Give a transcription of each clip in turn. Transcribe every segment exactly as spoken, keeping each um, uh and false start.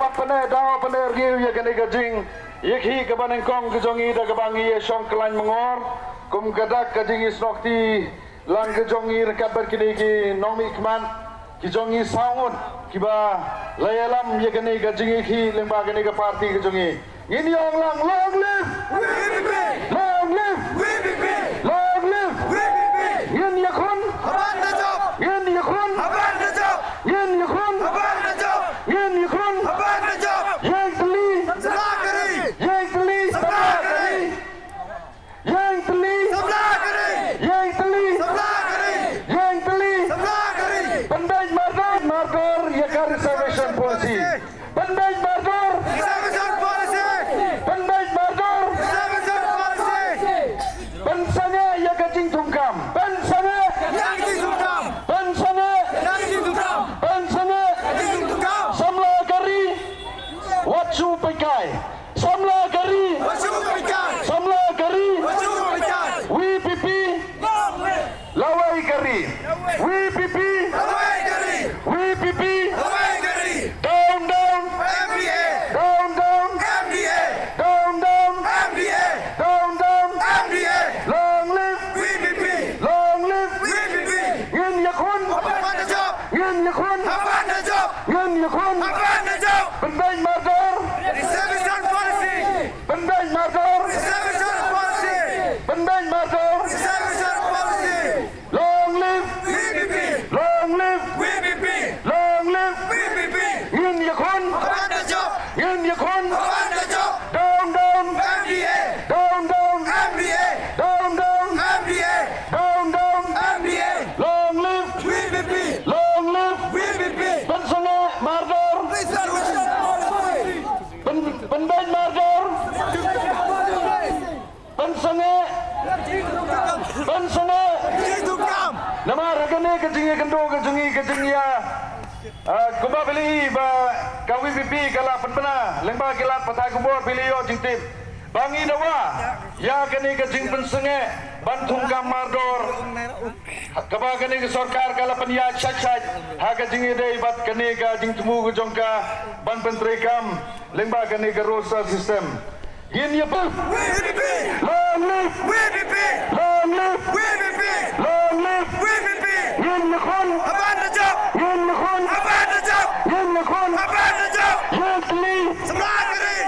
Pyneh daw pyneh rngiew ïa kane ka jingïakhih kaba nyngkong ka jong ngi da kaba ngi ïa shong khlaiñ mangor kum ka dak ka jingïasnoh kti lang ka jong ngi ryngkat bad kine ki nongmihkhmat ki jong ngi saw ngut kiba la ïalam ïa kane ka jingïakhih lyngba kane ka party ka jong ngi. Ngin ïa ong lang, long live! Long live! Long live! Ngin ïakhun! Ngin ïakhun! Ngin ïakhun! Ïeng tylli! Ïeng tylli! Ïeng tylli! Ïeng tylli! Pynbeit mardor, mardor ïa ka reservation policy. Pynbeit mardor. Reservation policy. Pynbeit mardor. Reservation policy. Pynsangeh ïa ka jingthungkam. Pynsangeh. Ïa ka jingthungkam. Pynsangeh. Ïa ka jingthungkam. Pynsangeh. Ïa ka jingthungkam. Samla ka ri. Wat shu peit kai. Samla ka ri. Wat shu peit kai. Samla ka ri. Wat shu peit kai. V P P. Lawei ka ri. V P P. Lawei ka ri. V P P. Lawei ka ri. Down, down. M P A. Down, down. M P A. Down, down. M P A. Down, down. M P A. Long live. V P P. Long live. V P P. Ngin ïakhun. Haban da jop. Ngin ïakhun. Haban da jop. Ngin ïakhun. Haban da jop. Pynbeit mardor. Reservation policy. Pynbeit mardor. Reservation policy. Pynbeit mardor. Reservation policy. Long live. V P P. Long live. V P P. Long live. V P P. Ngin ïakhun. Haban da jop. Ngin ïakhun. Haban da jop. Down, down. M P A. Down, down. M P A. Down, down. M P A. Down, down. M P A. Long live. V P P. Long live. V P P. Pynsangeh mardor. Reservation policy. Pyn-, pynbeit mardor. Pynsangeh. Pynsangeh. Namar ha kane ka jingïakynduh ka jong ngi ka jingïa, ah, kumba phi la ïohi ba ka V P P ka la pynbna lyngba ki lad pathai khubor, phi la ïoh jingtip ba ngi dawa ïa kane ka jingpynsangeh ban thungkam mardor kaba kane ka sorkar ka la pynïaid shait shait ha ka jingïadei bad kane ka jingthmu ka jong ka ban pyntreikam lyngba kane ka roster system. Ngin ïa pynbeit. V P P. Long live. V P P. Long live. V P P. Long live. V P P. Ngin ïakhun. Haban da jop. Ngin ïakhun. Haban da jop. Ngin ïakhun. Haban da jop. Ïeng tylli. Samla ka ri.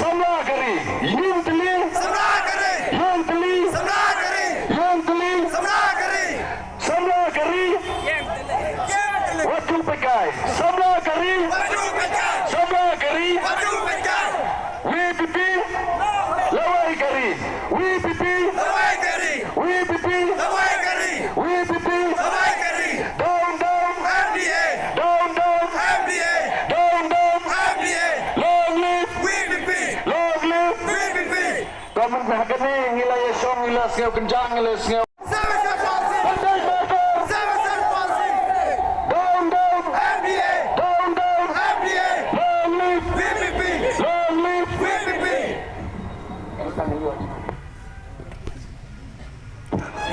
Samla ka ri. Ïeng tylli. Samla ka ri. Ïeng tylli. Samla ka ri. Ïeng tylli. Samla ka ri. Samla ka ri. Wat shu peit kai. Samla ka ri. Samla ka ri. V P P. Lawei ka ri. V P P. V P P. Down, down. M P A. Down, down. M P A. Down, down. M P A. Long live. V P P. Long live. V P P. Ka mynta ha kane ngi la ïa shong, ngi la sngew kynjang, ngi la sngew. Down, down. M P A. Down, down. M P A. Long live. V P P. Long live. V P P.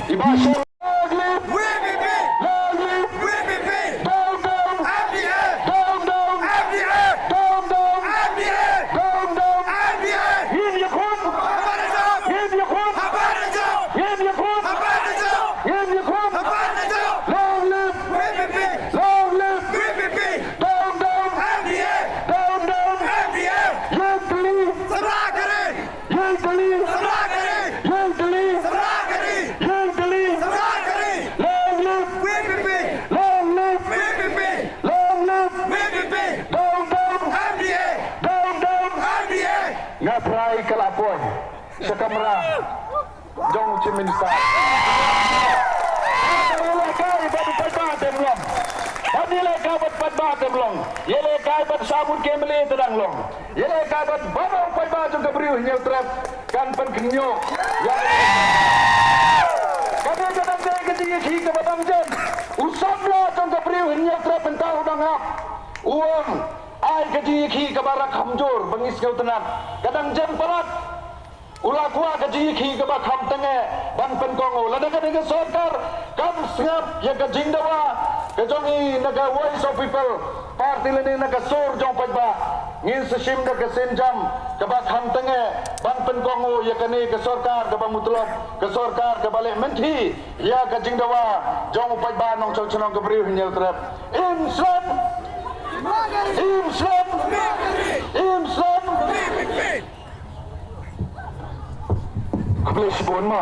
Iba shong. Long live. V P P. Long live. V P P. Down, down. M P A. Down, down. M P A. Down, down. M P A. Down, down. M P A. Ngin ïakhun. Haban da jop. Ngin ïakhun. Haban da jop. Ngin ïakhun. Haban da jop. Ngin ïakhun. Haban da jop. Long live. V P P. Long live. V P P. Down, down. M P A. Down, down. M P A. Ïeng tylli. Samla ka ri. Ïeng tylli. Samla ka ri. Ïeng tylli. Samla ka ri. Ïeng tylli. Samla ka ri. Long live. V P P. Long live. V P P. Long live. V P P. Down, down. M P A. Down, down. M P A. Nga trai ka la poi sha kamra jong u Chief Minister. Ïalehkai bad u paidbah te ym long. Bad ïalehkai bad paidbah te ym long. Ïalehkai bad sabut ki M L A te dang long. Ïalehkai bad baroh u paidbah jong ka Bri u Hynñiewtrep kan pynkynñiuh. Ïa kane ka dang dei ka jingïakhih kaba dang jem. U samla jong ka Bri u Hynñiewtrep mynta u dang ap. U ong ai ka jingïakhih kaba rakhamjur ba ngi sngewtynnat. Ka dang jem palat. U la kwah ka jingïakhih kaba kham tyngeh ban pynkohnguh. Lada kane ka sorkar kam sngap ïa ka jingdawa ka jong ngi na ka Voice of People Party lane na ka sur jong paidbah, Ngin sa shim da ka sienjam kaba kham tang eh ban pynkohnguh ïa kane ka sorkar kaba mutlop, ka sorkar kaba leh mynthi ïa ka jingdawa jong u paidbah nongshong shnong, ka briew Hynñiewtrep. Im slem! Im slem! Im slem! Khublei shibun mo.